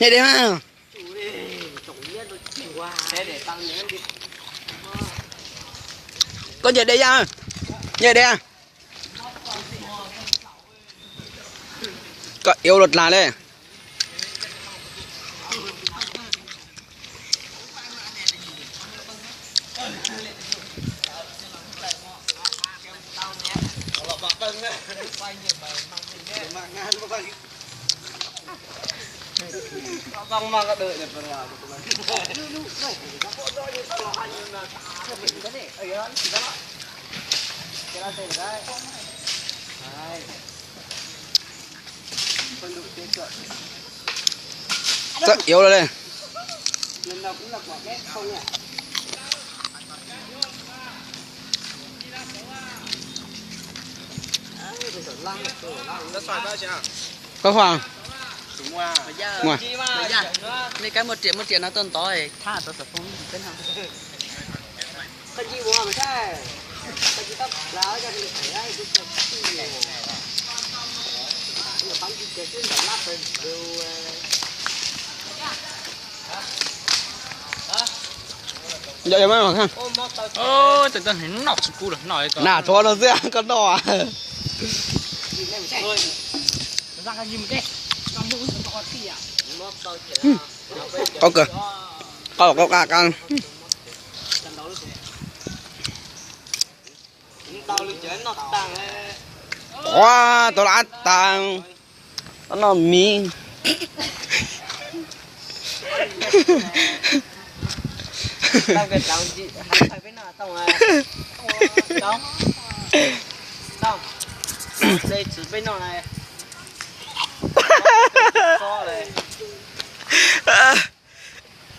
Nyem dej mas. Koj nyem dej yam, nyem dej. Koj yuav luag dlag li. Txawj yuav lawm li. Koj Hua, Maj, nej kab muaj riam muaj riam no tuaj ntov thab rau xov tooj peb no. Yog yog mas, nas tsuav no xwb koj noj. Qau kawg, qau qau qab qab. Ua, tau lab taag, tau noj miv.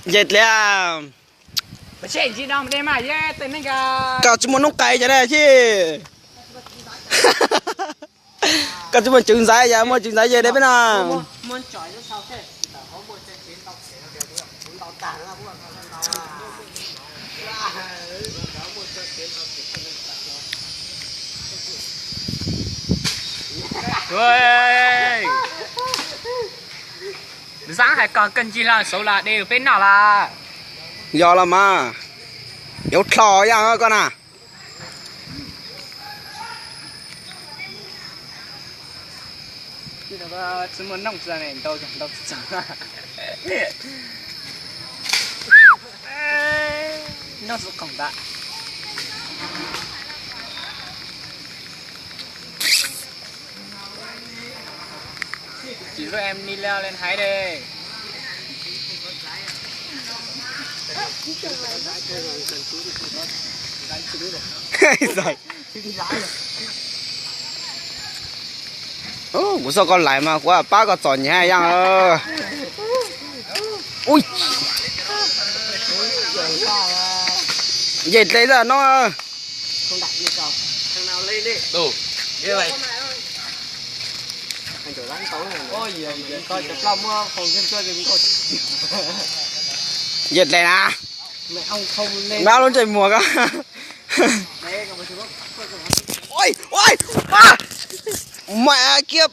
Nce dleb, koj tsis muaj noob qais cov dab tsi. Koj tsis muaj tswv ntxaiv, yog muaj tswv ntxaiv ces dleb peb no. Nws xaav hais kom kawg ncig los xauv los de peb noj lawm. Yog los mas, yuav dlhau yaj koj na. Tsis muaj nooj ntau ntau, nooj tsis khoom ntag. Chỉ có em đi leo lên thấy đi. Kuv xoj koj lais mas kuv pab koj txom nyem yaj. Ui, nce dleb zaj no. Nce dleb na. Mab lub ntsej muag ko. Mas kiag.